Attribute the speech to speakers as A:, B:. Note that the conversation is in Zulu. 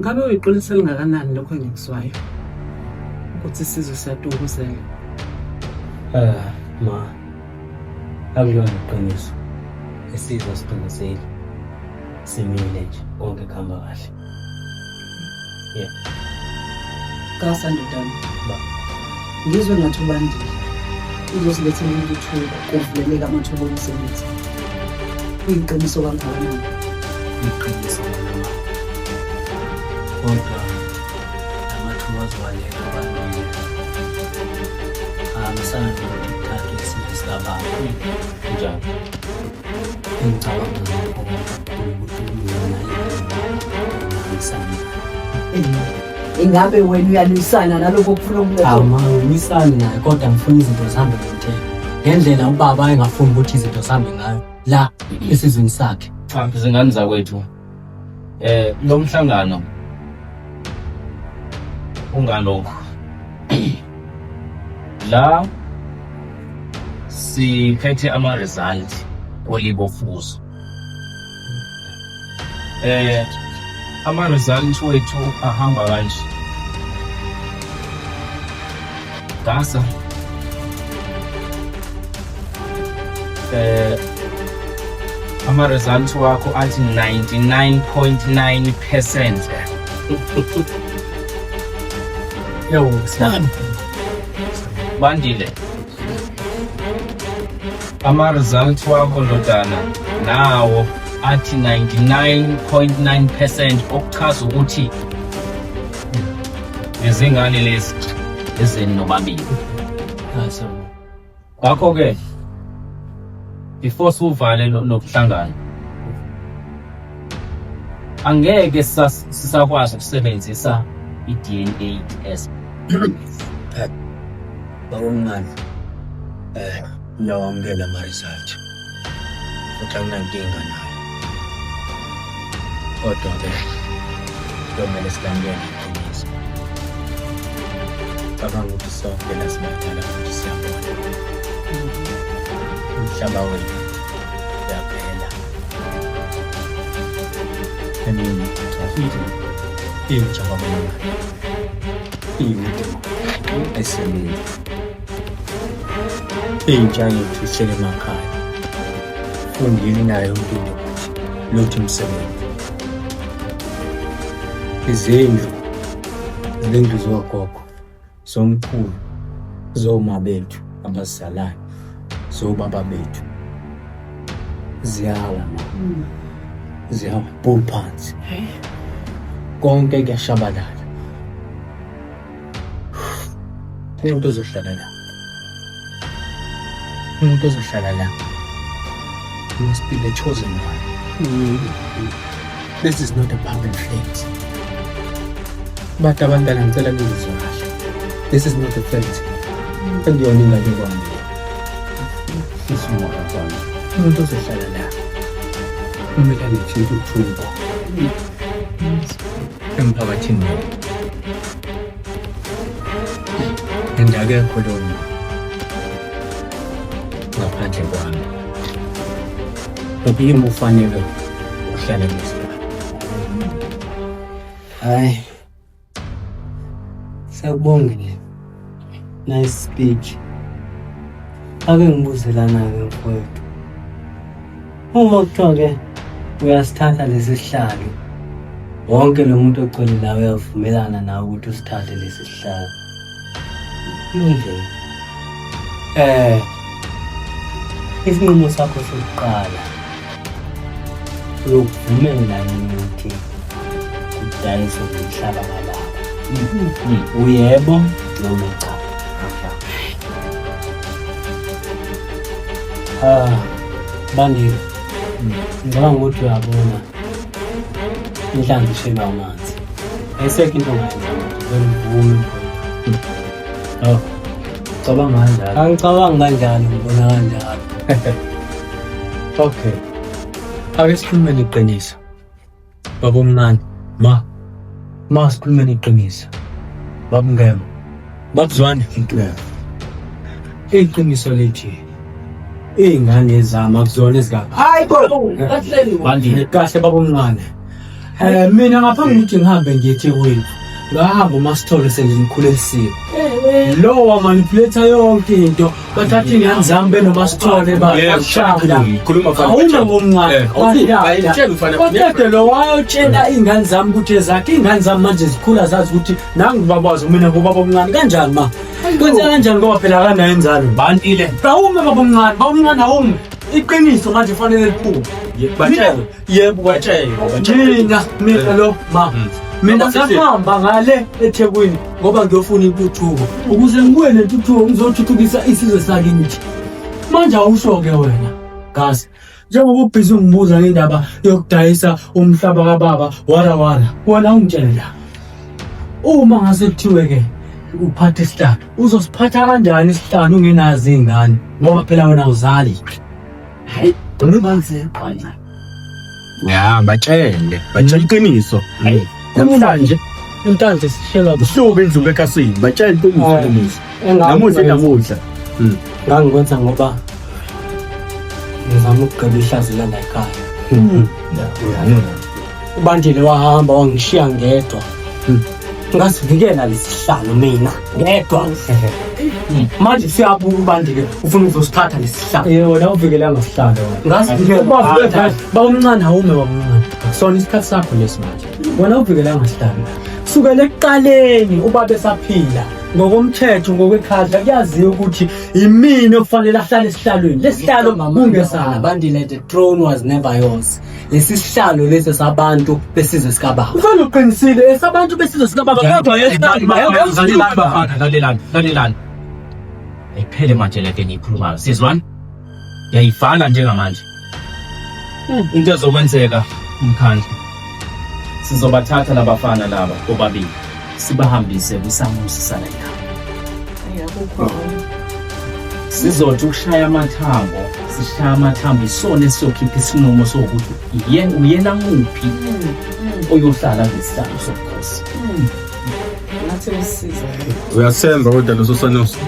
A: Ngabe uyiqiniso elingakanani lokho engikuzwayo ukuthi isizwe siyatunguzela?
B: Eh, ma, akulona iqiniso. Isizwe asitunguzeli. Simile nje, konke kuhamba kahle. Yeah.
A: Gasa ndodana.
B: Ba.
A: Ngizwe ngathi uBandile uzosilethela intuthuko kuvuleleka amathuba omsebenzi. Kuyiqiniso kangakanani?
B: Iqiniso lona ma. Kodwa amathuba azobaleka abambile. Ahambisana nokuthi kuthathwe isizwe sikababa.
C: Njalo.
B: Engicabanga ngakho kakhulu ukuthi kuyona into
D: Ingabe wena uyalwisana nalokho okufuna ukuletha?
B: Angilwisani naye kodwa ngifuna izinto zihambe ngomthetho. Ngendlela ubaba engafuni ukuthi izinto zihambe ngayo la esizweni sakhe.
C: Cha, zingane zakwethu. Lo mhlangano ungalokhu. La siphethe ama result olibofuzo. Ama results wethu ahamba kanje. Gasa. Ama results wakho athi 99.9%.
B: Yo, sibani.
C: Bandile. Ama results wakho ndodana nawo athi 99.9% okuchaza ukuthi izingane lezi ezeni nobabili. Ngakho ke before suvale lo mhlangano angeke sisakwazi ukusebenzisa i-DNA test.
B: Babomncane, ngiyawamukela ama-result futhi anginankinga nawo, kodwa-ke kuyomele silamukele iqiniso. Cabanga ukuthi sonke la sibadala futhi siyabona umhlaba wethu uyaphela. Emini intsha babomncane iyude ayisebenzi. Intsha yethu ihleli emakhaya fundile nayo yonke into but lutho umsebenzi. Izindlu, izindlu zogogo, zomkhulu, zoma bethu abazalayo, zobaba bethu ziyawa ma, ziyawa bull phansi, konke kuyashabalala. Umuntu ozohlala la, umuntu ozohlala la must be the chosen one. This is not a public fate. Bantu abantwana ngicela ningizwe kahle. This is not a fate. Akuyona inganekwane. Umuntu ozohlala la kumele alethe intuthuko emphakathini wethu. And akekho lowo muntu ngaphandle kwami. Ngoba yimi ufanele ukuhlala kulesi Hayi.
E: Siyakubongile. Nice speech. Ake ngibuze lana-ke mfowethu. Uma kuthiwa-ke uyasithatha lesi sihlalo, wonke lo muntu ogcwele la uyavumelana nawe ukuthi usithathe lesi sihlalo. Kulungile. Isinqumo sakho sokuqala uyokuvumela yini ukuthi kudayiswe umhlaba kababa? Uyebo noma cha? Ah, Bandile, ngicabanga ukuthi uyabona inhlanzi ishelwa amanzi. Ayisekho into ongayenza manje, vele uvume mfowethu.
B: Oh, cabanga kanjalo.
E: Angicabangi kanjalo, ngibona kanjalo.
B: Okay. Ake sikhulumeni iqiniso. Baba omncane, ma. Ma sikhulumeni iqiniso. Baba Ngema. Babuzwane. Iqiniso lithi iy'ngane zami akuzona ezikaba.
D: Hayi bo, kahleni.
C: Bandile.
B: Kahle baba omncane.
E: Mina ngaphambi kokuthi ngihambe ngiye eThekwini, ngahamba uMasithole sengimkhulelisiwe. Lo wamanipulate yonke into, bathatha iy'ngane zami benoMasithole bashada.
B: Khuluma mfana.
E: Awume ngomncane.
B: Ayitshela mfana.
E: Kodwa lo wayotshela iy'ngane zami ukuthi ezakhe iy'ngane zami manje zikhula zazi ukuthi nangu babazi mina ngubaba omncane kanjani ma? Kwenzeka kanjani ngoba phela akanayo inzalo.
C: Bantile.
E: Awume baba omncane, baba omncane awume. Iqiniso manje fanele liphume.
B: Batshele.
E: Yebo,
B: Batshele.
E: mina lo ma. Mina ngahamba ngale eThekwini ngoba ngiyofuna intuthuko. Ukuze ngibuye nentuthuko ngizothuthukisa isizwe sakithi. Manje awusho ke wena, Gazi. Njengoba ubhizi ungibuza ngendaba yokudayisa umhlaba kababa wara wara, wena ungitshele la. Uma ngase kuthiwe ke uphatha isihlalo, uzosiphatha kanjani isihlalo ungenazo iy'ngane? Ngoba phela wena awuzali.
A: Hayi, banze.
B: Ya, batshele. Batshele iqiniso. Namhlanje
E: Namhlanje sishelwa
B: busuku indlu ekasini. Batshele iqiniso namuhla. Namuhla namuhla.
E: Ngangikwenza ngoba ngizama ukugqiba ihlazo lana ekhaya. Ubandile wahamba wangishiya ngedwa. Ngasivikela lesihlalo mina ngedwa. Manje siyabuka uBandile ufuna ukuzosithatha lesihlalo. Yebo, wena uvikelanga sihlalo wena. Ngasivikela. Bawumncane awume bawumncane. Akusona isikhathi sakho lesi manje. Wena uvikelanga sihlalo. Sukela ekuqaleni ubaba esaphila ngokomthetho ngokwekhadla kuyaziwa ukuthi yimina okufanele ahlale esihlalweni. Lesihlalo kungesami.
D: Bandile, the throne was never yours. Lesi sihlalo lesi sabantu besizwe sikababa.
E: Mfana uqinisile esabantu besizwe sikababa kodwa
C: Lalelani, lalelani. Ayiphele manje lento eniyikhulumayo. Sizwana? Ngiyayivala njengamanje. Into ezokwenzeka umkhandlu. Sizobathatha labafana laba bobabili sibahambise kwisamusi sala ekhaya. Sizothi ukushaya amathambo, sishaya amathambo isona esiyokhipha isinqumo sokuthi uyena muphi oyohlala ngesihlalo sobukhosi.
A: Ngathi usiza.
B: Uyasenza kodwa leso sanusi.